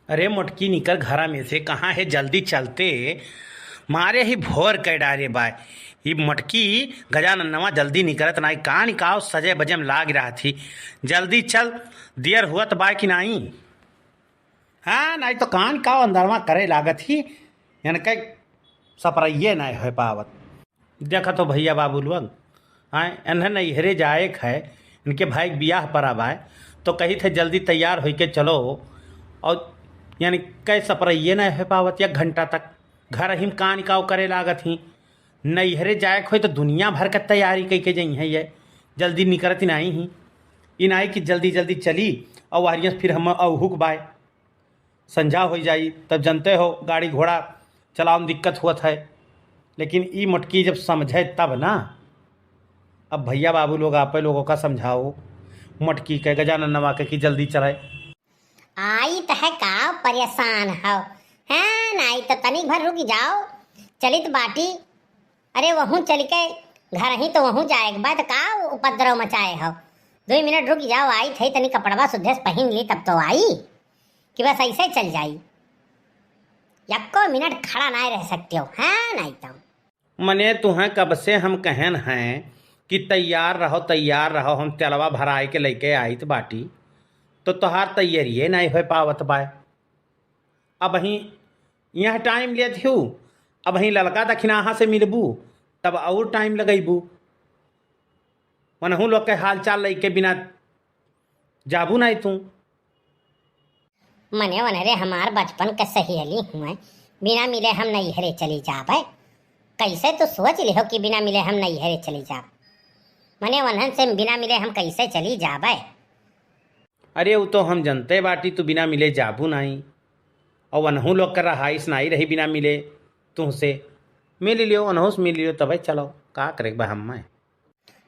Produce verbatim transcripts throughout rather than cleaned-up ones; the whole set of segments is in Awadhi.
अरे मोटकी, निकर घरा में से, कहाँ है, जल्दी चलते, मारे ही भोर कै डारे बाय। ई मोटकी गजाननवा जल्दी निकरत नाई, कान काव सजे बजे में लाग रहा थी। जल्दी चल, दियर हुअत बाय कि नाई? हाँ, नाई तो कान काव अंदरवा करे लागत ही, यानी कई सपरइये नाई हो पावत। देखत हो भइया बाबू लोग, आए, इन्हें नैहरे जाए के है, इनके भाई के बियाह परा बाय, तो कही थे जल्दी तैयार होइके चलो। और यानी कै सपरइये नाई हो पावत, एक घंटा तक घर ही में कान काव करे लागत ही। नैहरे जाए के होई तो दुनिया भर के तैयारी कइके जइहैं ये, जल्दी निकरत ही नाई ही। ई नाई कि जल्दी जल्दी चली और वहरिया फिर हम अउहुक बाय। संझा होइ जाई, तब जनते हो गाड़ी घोड़ा चलावे में दिक्कत हुअत है। लेकिन ई मोटकी जब समझे तब ना। अब भइया बाबू लोग, आपे लोगों का समझाओ मोटकी के, गजाननवा के कि जल्दी चले। आई त है का परेशान हो, हैं? नाई तो तनिक भर रुक जाओ, चलित बाटी। अरे वहूँ चल के घर ही तो वहूँ जाए के बाद का उपद्रव मचाए हो? दुई मिनट रुक जाओ, आई थे तनी कपड़वा सुद्धे से पहिन ली तब तो आई। कि बस ऐसे चल जाई, यक्को मिनट खड़ा नाई रह सकते हो, हैं? नाई तो मने तुहें कब से हम कहन हैं कि तैयार रहो, तैयार रहो, हम तेलवा भराए के लइके आइत बाटी, तो तोहार तैयारिये नाई हो पावत बाय। अबहीं यह टाइम लेत हू, अबहीं ललका दखिनाहा से मिलबू, तब और टाइम लगैबू। मनहू लोग के हालचाल लइके बिना जाबू नाई तू। मने वनरे हमार बचपन के सहेली हुए, बिना मिले हम नैहरे चली जाबे। कैसे तू सोच लिहो कि बिना मिले हम नैहरे चली जाब? मने वनहन से बिना मिले हम कैसे चली जाबे? अरे, उ तो हम जनते बाटी, तू बिना मिले जाबू नाई। और वनहू लोग के रहाइश नाई रही बिना मिले तुहसे। मिल लियो, वनहू से मिल लियो, तबे चलो। का करे के बा हम्मे?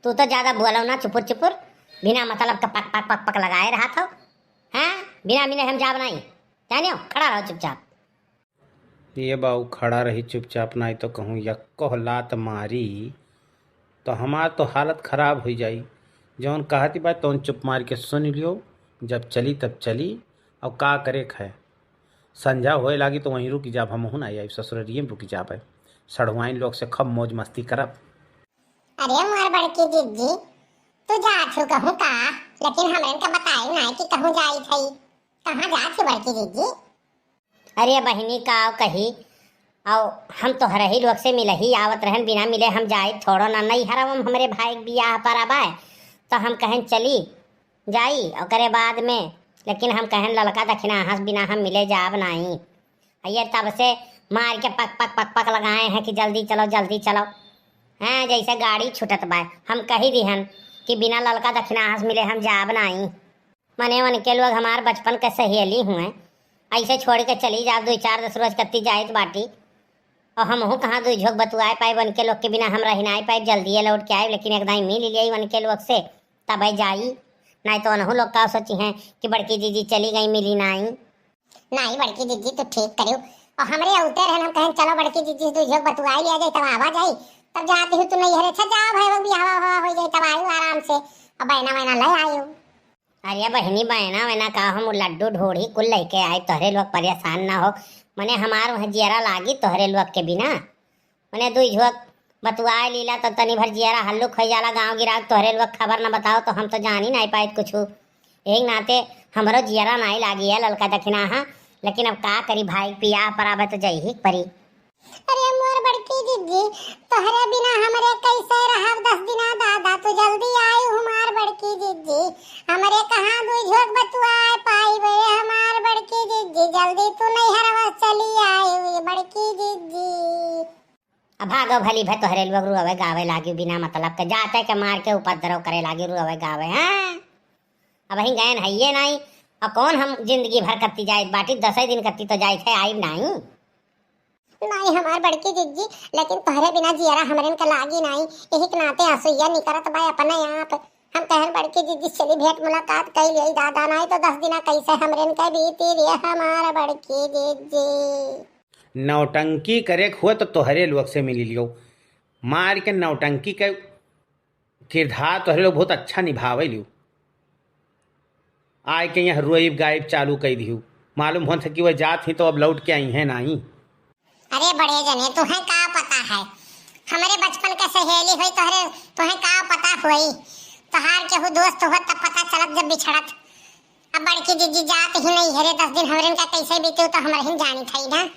तू तो ज्यादा बोलो ना, चुपुर चुपुर, बिना मतलब के पक पक पक पक लगाए रहा था। हैं? बिना मिले हम जाब नाई, जानियो, खड़ा रहो चुपचाप। ये बाऊ खड़ा रही चुपचाप, नाई तो कहूँ यक्को लात मारी तो हमार तो हालत खराब होइ जाई। जौन कहती बा तौन चुप मार के सुन लियो, जब चली तब चली। अब का करे के है, संझा होए लागी तो वहीं रुक जाब, हमहू ना आई ससुररिये में रुक जाबे। सढ़ुआइन लोग से खूब मौज मस्ती करब। अरे मोर बड़की जिज्जी, तू जात हू कहूँ का, लेकिन हमरे का बताई ना कि कहूँ जाई थई, कहाँ जात हू बड़की जिज्जी? अरे बहिनी, का कही, अउ हम तोहरे ही लोग से मिलही आवत रहन, बिना मिले हम जाई थोड़ो ना। नैहरवा में हमरे भाई के बियाह परा बाय, तो हम कहन चली जाई ओकरे बाद में, लेकिन हम कहन ललका दखिनाहा से बिना हम मिले जाब नाई। अये तब से मार के पक पक पक पक लगाए हैं कि जल्दी चलो, जल्दी चलो। हैं, जैसे गाड़ी छूटत बाय। हम कही दिहन कि बिना ललका दखिनाहा से मिले हम जाब नाई। मने उनके लोग हमार बचपन के सहेली हुए, ऐसे छोड़ के चली जाब, दुई चार दस रोज कत्ती जाइत बाटी। और हमहू कहाँ दुई झोंक बतुआए पाइब, उनके लोग के बिना हम रह नाई पाइब, जल्दिए लौट के आइब, लेकिन एक दाई मिल लियाई उनके लोग से, तबे जाई। नाई तो उनहू लोग का सोची हैं कि बड़की जिज्जी चली गई, मिली नाई। नाई बड़की जिज्जी, तू ठीक करियो। और हमरे अउते रहन, हम कहें चलो बड़की जिज्जी से दुई झोंक बतुआई लिया जाई, तब आवा जाई। तब जाती हूँ तू नैहरे, अच्छा जा भाई, वो बियाह हुआ हो जाई, तब आई आराम से, और बहना वहना ले आयो। अरे बहिनी, बहना वहना का, हम लड्डू ढोढ़ी कुल लेके आए, तोहरे लोग परेशान ना हो। मने हमार वहाँ जियरा लागी तोहरे लोग के बिना। मने दुई झोंक बतुआए लीला तो तनी भर जियरा हल्लुक होइ जाला। गाँव गिराव तोहरे लोग खबर न बताओ तो हम तो जानी नाई पाइत कुछु। एक नाते हमरो जियरा नाई लागी है ललका दखिनाहा, लेकिन अब का करी, भाई के बियाह पराबे तो जइही के परी। अरे मोर बड़की जिज्जी, तोहरे बिना हमरे कैसे रहब दस दिना दादा, तू जल्दी आई हमार बड़की जिज्जी, हमरे कहाँ दुई झोंक बतुआए पाइबे हमार बड़की जिज्जी, जल्दी तू नैहरवा चली आई बड़की जिज्जी। अब भागो भली भे तोहरे लोग रुआवे गावे लागी बिना मतलब के, जाते के मार के उपद्रव करे लागी रुआवे गावे, हैं? अब ही गयन हइये नाई, और कौन हम जिंदगी भर कत्ती जाइत बाटी, दसई दिन कत्ती तो जाइत है, आइब नाई। नाई हमार बड़की जिज्जी, लेकिन तोहरे बिना जियरा हमरेन के लागी नाई, यही के नाते असुइया निकरत बा अपने आप। हम कहन बड़की जिज्जी चली भेंट मुलाकात कई लियाई दादा, नाई तो दस दिना कैसे हमरेन के बीती रे हमार बड़की जिज्जी। नौटंकी करे के हुआ तो तोहरे लोग से मिली लियो। मार के नौटंकी के किरदार तोहरे लोग बहुत अच्छा निभावे लियो। आए के यहाँ रोइब गाइब चालू कई दियो। मालूम होत है कि वह जात ही तो अब लौट के अइहैं नाहीं। अरे बड़े जने, तुहैं का पता है, हमरे बचपन के सहेली होई, तोहरे, तुहैं का पता होई, तोहार केहू दोस्त होत तब पता चलत जब बिछड़त। अब बड़की जिज्जी जात ही नइहरे, दस दिन हमरेन का कैसे बीते तो हमरे ही जानी थई ना।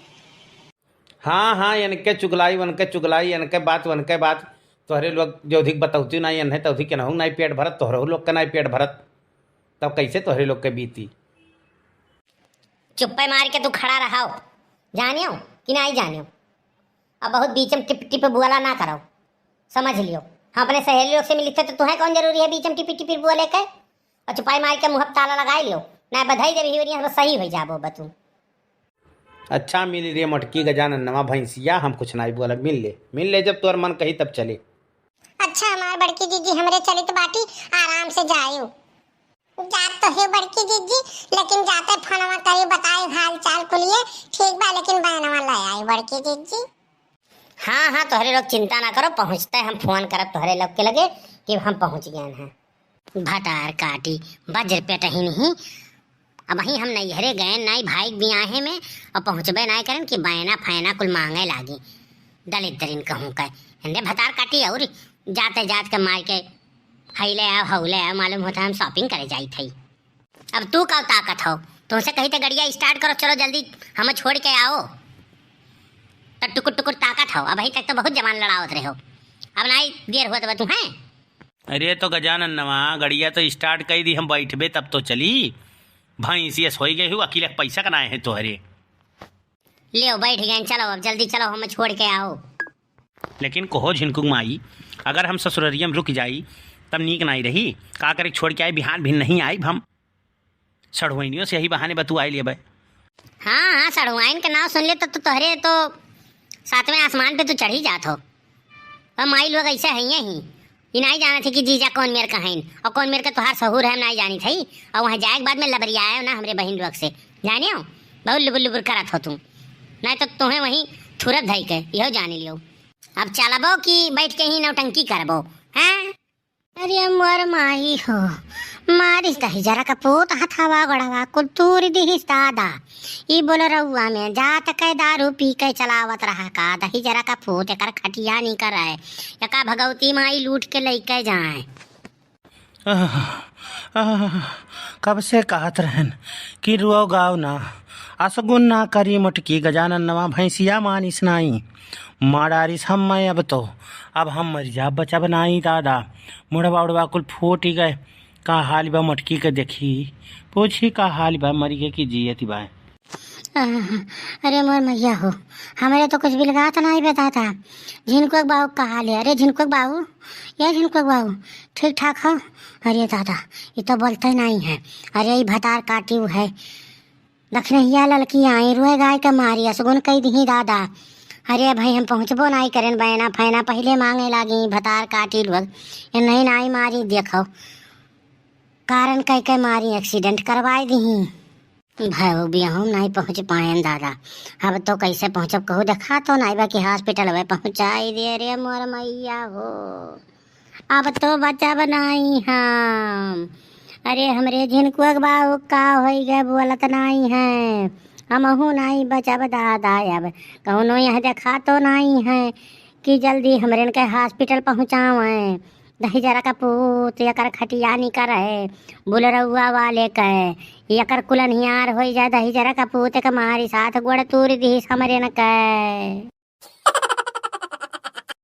हाँ, हाँ, एनके चुगलाई, वनके चुगलाई, एनके बात, वनके बात। तोहरे लोग जौधिक बतौती नाहीं, एन्हे तौधिक केनहू नाहीं पेट भरत, तोहरहू लोग के नाहीं पेट भरत। तब कैसे तोहरे लोग के बीती? चुप्पे मार के तू खड़ा रहो, जानियो कि नाहीं जानियो। अब बहुत बीच में टिप टिप बोला ना करो, समझ लियो। हम अपने सहेली लोग से मिलते तो तुहैं कौन जरूरी है बीच में टिपी टिपी बोले के? और चुपाई मार के मुँह पे ताला लगाई लियो, ना बधाई देबी ही, बस सही हो जाबो बतू। अच्छा मिली रे मोटकी गजाननवा भैंसिया, हम कुछ नाहीं बोलब, मिल ले, मिल ले, जब तोर मन कही तब चले। अच्छा हमार बड़की जिज्जी, हमरे चलित बाटी, आराम से जायो। जात तो है बड़की जिज्जी, लेकिन जाते फोनवा करी, बताई हाल चाल कुलिए, ठीक बा, लेकिन बहनवा ले आई बड़की जिज्जी। हाँ, हाँ, तोहरे लोग चिंता ना करो, पहुँचते हम फोन करब तोहरे लोग के लगे कि हम पहुँच गए हैं। भतार काटी, बज्र पेटही नहीं। अबहीं हम नैहरे गए नाई भाई के बियाहे में, और पहुँचबे नाई करन कि बैना फैना कुल माँगे लागी। दलिद्दरिन कहूँ के। हिंदे भतार काटी और जाते जात के मार के हईले आओ, हौले आओ, मालूम होता हम shopping करे जाइत हई। अब तू का ताकत हो? तुमसे कही तो गड़िया start करो, चलो जल्दी हमें छोड़ के आओ। तो टुकुर टुकुर ताकत हो, अबहीं तक तो बहुत जबान लड़ावत रहे हो, अब नाई देर होत बा तुहैं। अरे तो गजाननवा, गड़िया तो start कई दी, हम बैठबे तब तो चली। भैंसियस होई गई हूँ, अकेले पैसा कनाए हैं तोहरे। लियो बैठ गए, चलो अब जल्दी चलो, हमें छोड़ के आओ। लेकिन कहो झिनकुक माई, अगर हम ससुररिया में रुक जाई तब नीक नाई रही। का करे छोड़ के आई, बिहान भी नहीं आई हम। सढ़ुआइनियों से यही बहाने बतुआई लेबे। हाँ, हाँ, सढ़ुआइन के नाव सुन ले तो, तो तोहरे तो सातवें आसमान पे तू चढ़ी जात हो। और माई लोग ऐसे हैं यही, ई नाई जानत है कि जीजा कौन मेर का हईन और कौन मेर का तोहार सहूर है, हम नाई जानी थई। और वहाँ जाए के बाद में लबरियाए ना हमरे बहिन लोग से, जाने हो, बहुत लुबुर लुबुर करत हो तू, नाई तो तोहें वहीं थुरत धई के, यहो जान लियो। अब चलबो कि बैठ के ही नौटंकी करबो, हैं? अरे मोर माई हो, मारिस दही जरा का पूत हथवा गोड़वा कुल तूर दिहिस दादा। ई बोलरउआ में जात के दारू पी के चलावत रहा का, दही जरा का पूत एकर खटिया निकर है, एका भगवती माई लूट के लइके जाए। आह, आह, कब से कहत रहन कि रुओ गाओ ना, असगुन ना करी मोटकी गजाननवा भैंसिया मानिस नाई। मार डारिस हम मैं अब तो, अब हम मर जाब बचब नाई दादा। मुड़वा उड़वा कुल फूट गए। का हाल बा मोटकी के देखी, पूछी का हाल बा, मरी गए कि जियत बा। आह, अरे मोर मैया हो, हमरे तो कुछ बिलगात नाई बे दादा। झिनकुक बाबू का हाल है? अरे झिनकुक बाबू, ये झिनकुक बाबू, ठीक ठाक हो? अरे दादा, ये तो बोलते नाई है। अरे ई भतार काटी है, दखिनहिया ललकी आई, रुए गाय के मारी, असगुन कई दिही दादा। अरे भाई हम पहुँचबो नाई करेन, बैना फैना पहिले माँगे लागी, भतार काटी लोग, ये नहीं नाई मारी, देखो कारण कई के मारी, accident करवाई दिही। भैया, हम नाई पहुँच पाएन दादा। अब तो कैसे पहुँचब, कहू देखा तो नाई बा कि hospital में पहुँचाई दे रे मोर मैया हो। अब तो बचब नाई हम। अरे हमरे झिनकुआ के बाबू का होई गए, बोलत नाई है, हमहू नाई बचब दादा। अब कौनो यहाँ देखा तो नाई है कि जल्दी हमरेन के hospital पहुँचावें। दही जरा का पूत, एकर खटिया निकर है, बुलरउआ वाले के, एकर कुलनिहार होई जाए, दही जरा का पूत के मारी सात गोड़ तूर दिहिस हमरेन के।